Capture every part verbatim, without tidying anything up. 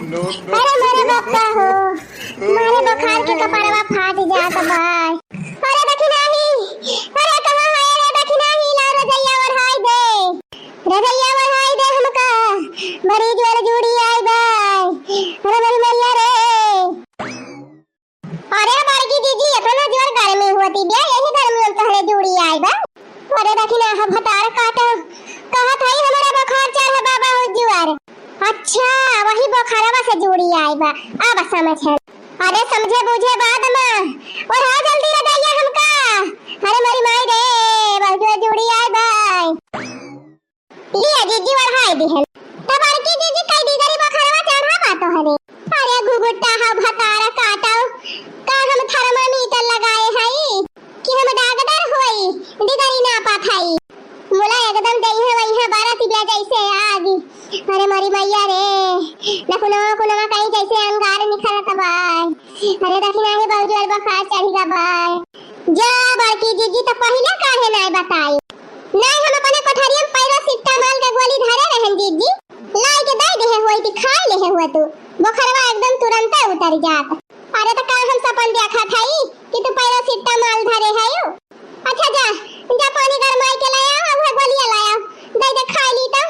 अरे मोरे बापा हो, मारे बुखार के कपड़वा फाट जात बा। अरे दखिनाही, अरे कहाँ है रे दखिनाही, ला रजइया ओढ़ाई दे, रजइया ओढ़ाई दे हमका, बड़ी जोर जूड़ी आई बा। अरे मोरी मइया रे। अरे बड़की जीजी, एतना जोर गर्मी होती बे, यही गर्मी में तोहरे जूड़ी आई बा। अरे दखिनाहा भतार काटो, कहत हई हमरा बुखार चढ़ बा बहुत जोर। अच्छा, वही बुखारवा से जूड़ी आई बा, अब समझ है। अरे समझे बूझे बाद में, ओढ़ा जल्दी रजइया हमका। अरे मोरी माई रे, बहुत जोर जूड़ी आई बा। लिया जीजी ओढ़ाई दिहन। त बड़की जीजी कई दी गरी बुखारवा चढ़ा बा तोहरे। अरे घुघुट्टा हा भतार काटो, का हम thermometer लगाए हई कि हम डागडर होई, डिगरी नापत हई। मुला एकदम जइहे वइहे बरत बिया जइसे आग। अरे मोरी मइया रे, नकुनवा कुनवा कहीं जइसे अंगार निकलत बा। अरे दखिनाही बहुत जोर बुखार चढ़ी गा बा। जा बड़की जीजी, त पहिले काहे नाय बताई? नाय, हम अपने कोठरिया में paracetamol के गोली धरे रहन जीजी, लाई के दे देहे होई कि खाए लेहे हुआ तू, बुखारवा एकदम तुरंते उतर जात। अरे त का हम सपन देखत हई कि तू paracetamol धरे हयू? अच्छा जा, जा पानी गरमाई के लाया, वह गोलिया लाया, दे दे खाए ली त।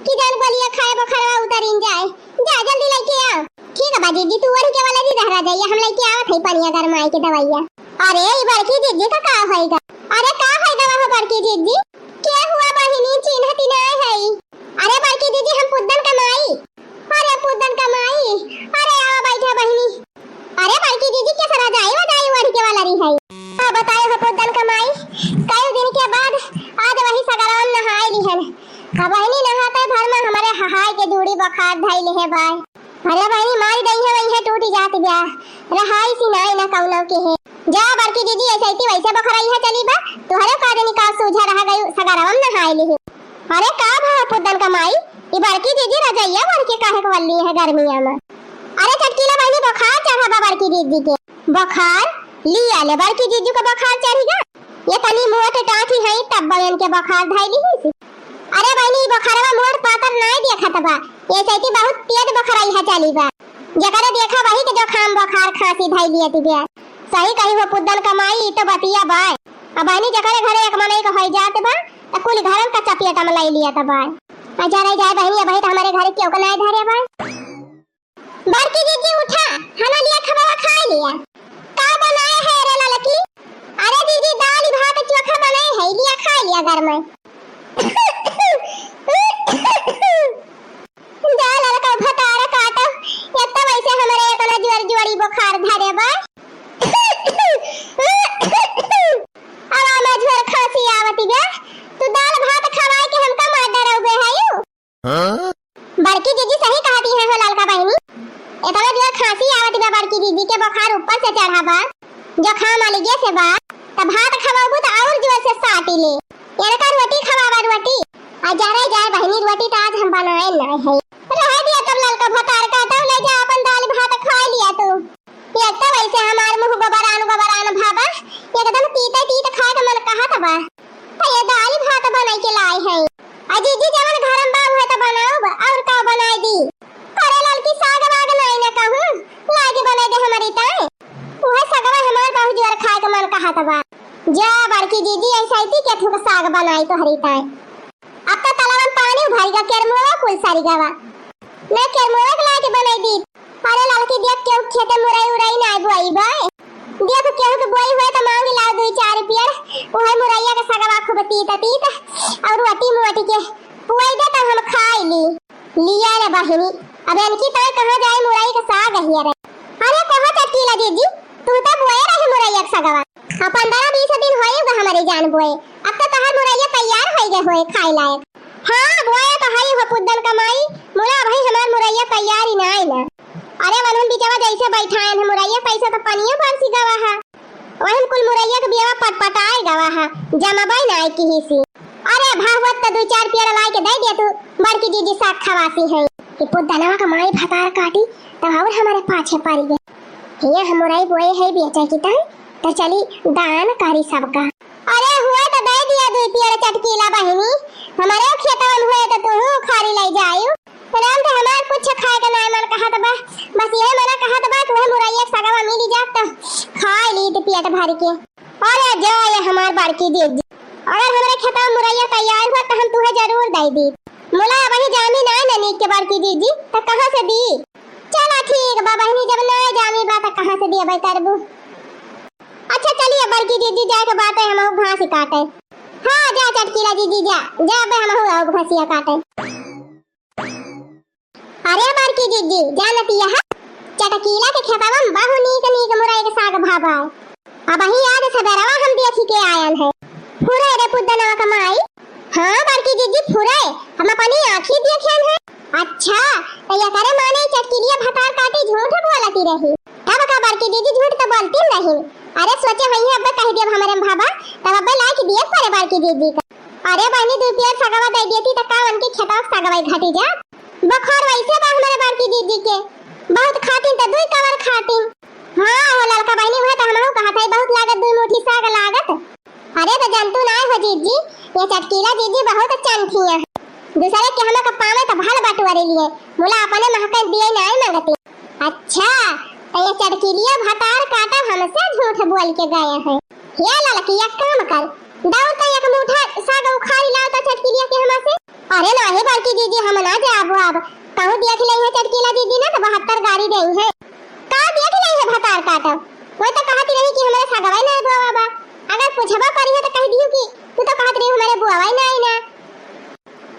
कि जान गोलिया खाए बुखारवा उतरिन जाए। जा जल्दी लइके आओ। ठीक बा जीजी, तू ओढ़ी के वाला जी धरा जाइए, हम लइके आवत हई पनिया गरमाई के दवाइया। अरे ई बड़की जीजी का का होइगा? अरे का होइगा वह बड़की जीजी? के हुआ बहिनी, चिन्हती नाय हई। अरे बड़की जीजी हम पुद्दन का माई। अरे पुद्दन का माई, अरे आवा बैठा बहिनी। अरे बड़की जीजी के सरा जाई वा जाई ओढ़ी के वाला रही हई। का बताए हो पुद्दन का माई, कई दिन के बाद आज वही सगरवन नहाए लिहन। अब बहिनी नहाते भर में हमारे हहाय के जूड़ी बुखार धई लेहे बाय। अरे बहिनी मारी दई है वही है टूटी जात ब्या। रहाई सी नाई ना कौनो के है। जा बड़की जीजी ऐसे ही वैसे बुखार आई है चली बा। तुहरे का जनी का सूझा रह गई सगरवन नहाए लिही। अरे का भा पुद्दन का माई, ई बड़की जीजी रजइया ओढ़ के काहे के वल्ली है गर्मिया में? अरे चटकीला बहिनी बुखार चढ़ा बा बड़की जीजी के। बुखार? लिया ले बड़की जीजी को बुखार चढ़ी गा। ये तनी मोट टाठी है तब बहन के बुखार धई ली ही। अरे बहिनी ई बुखारवा मोट पातर नाय देखत बा। ये चैती बहुत तेज बुखारई है चली बा। जकरे देखा वही के जुकाम बुखार खांसी धई लिया ती बे। सही कही हो पुद्दन का माई, ई तो बतिया बाय। अब बहिनी जकरे घरे एक मनई के होई जात बा, त कुल घरन का चपेट में लई लिया त बाय। आ जा रही जाए बहिनी, अब तो हमारे घरे केहू के नाय धरे बाय। बड़की जीजी उठा, हना लिया खबवा खाए लिया। का बनाए है रे ललकी? अरे जीजी दाल भात चोखा बनाए है, लिया खाए लिया घर में। जा ललका भतारा काटा, ये तो वैसे हमारे इतना जोर जोरी बुखार धरे बा। अब हमें झोर खांसी आवती बा, तू दाल भात खवाए के हमका मार डरावे है यू। हाँ? बड़की जीजी सही कहती है हो ललका बहिनी, इतना जोर खांसी आवती बा बड़की जीजी के बुखार ऊपर से चढ़ा बा, जुकाम अलगे से बा, तब भात खवाबू तो और जोर से साटी ले। इनका रोटी खवावा रोटी। आ जा रे जा बहिनी, रोटी तो आज हम बनाए ना है। रह दिया तब ललका भतार काटा, ले जा अपन दाल भात खा लिया तू। एक तो वैसे हमार मुंह गोबरान गोबरान भाबा, एकदम तीते तीत खाए के मन कहत बा। तो ये दाल भात बनाई के लाए है। आ जीजी जवन घर में बा उहे तो बनाओ बा, और का बनाई दी? अरे ललकी साग वाग नाई ना कहूँ, लागे बनाई दे हमारी ताई। उहे सगवा हमार बहुत जोर खाए के मन कहत बा। जा बड़की जीजी, ऐसा ही के थुक साग बनाई तोहरी ताई। अब तो तलावन पानी भरी गा, केरमुआ कुल सारी गवा। ना केरमुआ के लाके बनाई दी। अरे ललकी देख केहू खेते मुरई उरई ना बोई बे। देख केहू के बोई हुए तो मांग ला दुई चार पेड़। उहे मुरैया के सगवा खूब तीत तीत और रोटी मोटी के पुआई दे तो हम खाई ली। लिया रे बहिनी, अब इनकी ताई कहाँ जाए मुरई के साग हिया रे। अरे कहाँ चटकीला जीजी, तू तो बोए रही मुरैया के सगवा। अब पन्द्रह बीस दिन होई गा हमारे जान बोए। अब तो तोहार मुरैया तैयार होई गए होए खाए लायक। हाँ, बोए तो हई हो पुद्दन कमाई, मुला भाई हमार मुरैया तैयार ही ना आए ना। अरे वनहन बिचवा जैसे बैठाएन है मुरैया, तैसे तो पनियो बरसी गवा है। वहन कुल मुरैया के बियावा पटपटाए गवा है, जमबई ना आए किही सी। अरे भागवत तो दू चार पेड़ लाए के दे दे तू, बड़की जीजी साग खवासी है। कि पुद्दनवा कमाई भतार काटी, तब और हमारे पाछे पड़ी गए। हिया हम मुरई बोए है बेचे की तन, तो चली दान करी सबका। अरे हुए तो दे दिया दुई पेड़ चटकीला बहिनी, हमारे खेतवन हुए तो तू उखाड़ी ले जायु। राम तो हमार कुछ खाए के नाय मन कहत बा। मुरैया के सगवा मिली जात त खाई लीत पेट भर के। अरे जा ये हमार बड़की दीदी, अगर हमरे खेतवा मुरैया तैयार हुआ त हम तुहे जरूर दे दी। मुला अबही जामी नाय न नीक के बड़की दीदी, त कहाँ से दी? चला ठीक बा बहिनी, जब नाय जामी बा त कहाँ से दियबे करबू। अच्छा चलिए बड़की दीदी, जाए के बात है, हम घास काटे। हाँ जा चटकीला दीदी जा, जा बे हम घसिया काटे। अरे बड़की दीदी, जानती है, चटकीला के खेतवा में बहु नीक नीक मुरई के साग भावा है। अबही आज सबेरवा हम देखी के आयन है। फुरे रे पुदनवा क माई। हाँ बड़की दीदी फुरे, हम अपनी आँखी देखेन है। अच्छा, त एकरे माने चटकीलिया भतार काटी झूठ बोलती रही। तब का बड़की दीदी झूठ त बोलती नहीं। अरे सोचे होइहैं अब्बे कहि देब हमरे भावा, तब अब्बे लाइके दिए परे बड़की दीदी का। अरे बहिनी, दुइ पेड़ सगवा दे देती त का उनके खेतवा के सगवा घटी जा? बखार वैसे बा हमरे बड़की दीदी के, बहुत खातिन त दुइ कवर खातिन। हाँ हो ललका बहिनी, उहे त हमहू कहत है, बहुत लागत दुइ मुट्ठी साग लागत। अरे त जनतू नाय हो जीजी, ये चटकीला जीजी बहुत चंठिया है। दूसरे के हम का पावे त भल बटोरे लिए, मुला अपने महकन दिए नाय मांगती। अच्छा, त ये चटकीलिया भतार काटा हमसे झूठ बोल के गए हैं। हे ललकी, एक काम कर, दौड़ के एक मुट्ठा साग उखाड़ लाओ त चटकीलिया के हमा से। अरे नाही बड़की दीदी, हम ना जाबो अब। कहूँ देख लेइहैं चटकीला दीदी ना त बहत्तर गारी देइहैं। का देख लेइहैं भतार काटब? वही त कहत रही कि हमरे सगवा ही ना बोवा बा। अगर पूछबो करिहैं त कहि दिहू कि तू त कहत रही हमरे बोवा ही ना आई ना।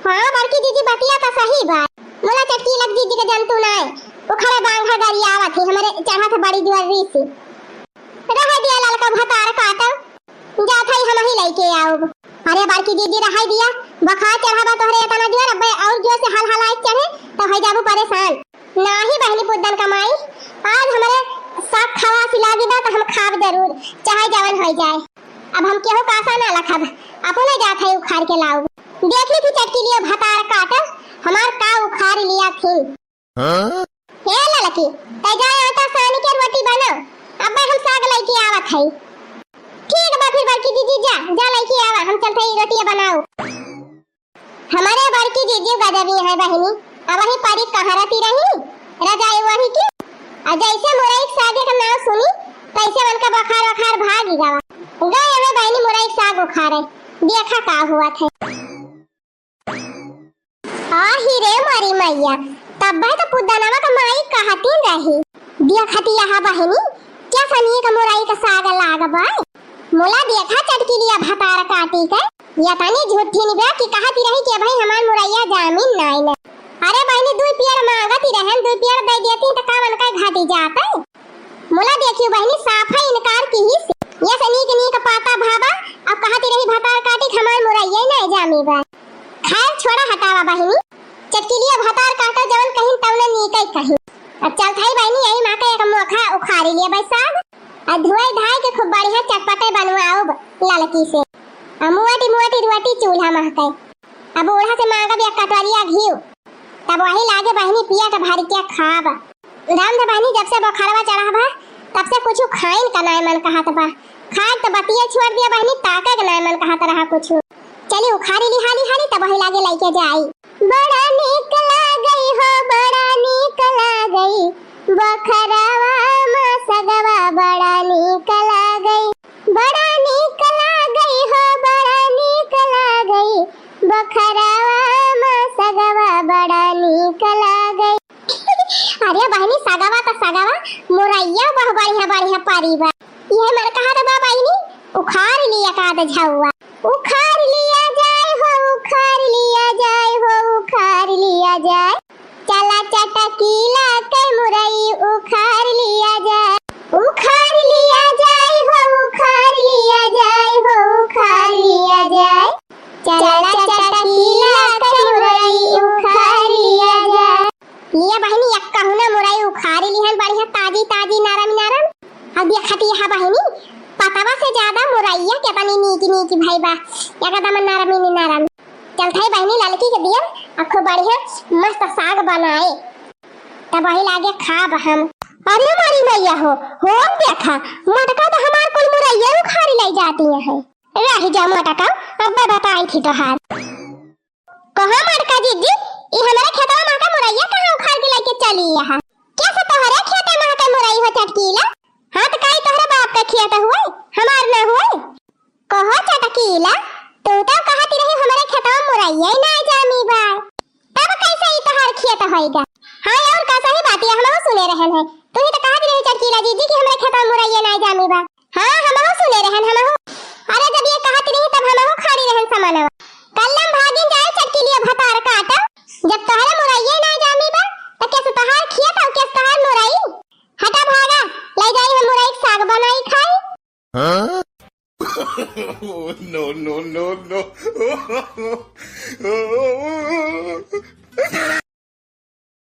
हाँ बड़की दीदी, बतिया त सही बा। मुला चटकीला दीदी के जनतू नाय, उखड़े बांघा गारी आवत है, हमरे चढ़त बड़ी जोर रीसी। रह दिया ललका भतार काटब, जात हई हमही लइके आउब। अरे बड़की दीदी रहै दिया, बखार चढ़ा बा तोहरे एतना जोर, अब्बे और जोर से हल हलाए चढ़े त होइ जाबू परेशान। नाही बहिनी पुदन क माई, आज हमरे साग खवासी लागी बा त हम खाब जरूर, चाहे जवन होइ जाए। अब हम केहू का आसा ना रखब, अपने जात हई उखाड़ के लाउब। देखी थी चटकीलिया भतार काटब, हमार का उखाड़ लिया थी। हाँ? हे ललकी, तै जा आटा सान के रोटी बनाओ, अब्बे हम साग लइके आवत हई। ठीक बा फिर बड़की दीदी, जा, जा लइके आवा, हम चलत हई रोटिया बनाओ। हमरे बड़की दीदी गजबी है बहिनी, अबही परी कहाँ रहती रही, रजाई ओढ़ी की, आ जैसे मुरई के सागे का नाव सुनी, तैसे उनका बखार वखार भागी गवा। गए हमें बहिनी मुरई के साग उखाड़े, देखा का हुआ थे। आही रे मोरी मैया, तब्बे त पुदनवा क माई कहती रही। देखती यहाँ बहिनी, क्या सनिए क मुरई क साग लाग बा। मुला देखा चटकीलिया भतार काटी के, या तनी झूठी निबे कि कहती रही कि भाई हमार मुरैया जामिन नाई न। अरे बहिनी, दुई पेड़ मांगती रहन, दुई पेड़ दे देती त का मन का घटी जात। मुला देखियो बहिनी, साफा इनकार किहिस। ये से नीक नीक पाता भावा, अब कहती रही भतार काटी के हमार मुरैया ही नाई जामी बा। खैर छोड़ा हटावा बहिनी, चटकीलिया भतार काटो जवन कहीं तवने नीक ही कहीं। अब चलत हई बहिनी यही माँ के एक मोखा उखाड़ी लिया बा साग, आ धोए धाए के खूब बढ़िया चटपटे बनवाओ ब-, ललकी से। आ मोटी मोटी रोटी चूल्हा महके। अब बूढ़ा से मांगब एक कटोरिया घीव, तब वही लागे बहिनी पेट भर के खाब। राम धे बहिनी जब से बोखरवा चढ़ा बा, तब से कुछ खाइन का नाय मन कहत बा। खाए त बतिये छोड़ दिया बहिनी, ताके के नाय मन कहत रहा कुछ। चली उखाड़ी ली हाली हाली, तब वही लागे लइके जाई। बड़ा नीक लागई हो, बड़ा नीक लागई, बखरवा मा सगवा बड़ा नीक लागई। बड़ा नीक लागई हो, बड़ा नीक लागई, बखरवा मा सगवा बड़ा नीक लागई। अरे बहिनी, सगवा त सगवा, मुरैया बहु बढ़िया बढ़िया परी बा। इहे मन कहत बा बहिनी, उखाड़ लिया का त झउआ। उखाड़ लिया जाए हो, उखाड़ लिया जाए हो, उखाड़ लिया जाए। चला चटकीला के मुरई उखाड़ लिया जाए। उखाड़ लिया जाए हो, उखाड़ लिया जाए हो, उखाड़ लिया जाए। चला चटकीला के मुरई उखाड़ लिया जाए। लिया बहिनी, एक कहूना मुरई उखाड़ी लिहन, बढ़िया ताजी ताजी, नरम नरम। अब देखती है बहिनी, पतवा से ज्यादा मुरैया केतनी नीक नीक भई बा, एकदम नरम ही नरम। चलत है बहिनी, ललकी के दियन, आ खूब बढ़िया मस्त साग बनाए, तब वही लागे खाब हम। अरे मोरी मैया हो, हो देखा, मोटका तो हमार कुल मुरैया उखाड़ी ले जाती है। रह जा मोटका, अब मैं बताई थी तोहार। कहाँ मोटका जीजी, ई हमारे खेतवा मा का मुरैया कहाँ उखाड़ के लेके चली यहाँ? कैसे तोहरे खेते मा का मुरई हो चट मुरैया नाहीं जामी बा। तब कैसे ई तोहार खेत होइगा? हाँ, और का सही बात है, हमहू सुने रहन है। तू ही तो कहत रही चटकीला जीजी कि हमरे खेत में मुरैया नाहीं जामी बा। हाँ, हमहू सुने रहन, हमहू। अरे, जब ये कहत रही, तब हमहू खड़ी रहन समनवा। कल्लम भागिन जाए चटकीलिया भतार काटा। जब तोहरे मुरैया नाहीं जामी बा, त कैसे तोहार खेत और कैसे तोहार मुरई? हटा भागा, ले जाई हम मुरई के साग बनाई खाई। हाँ? No, no, no, no।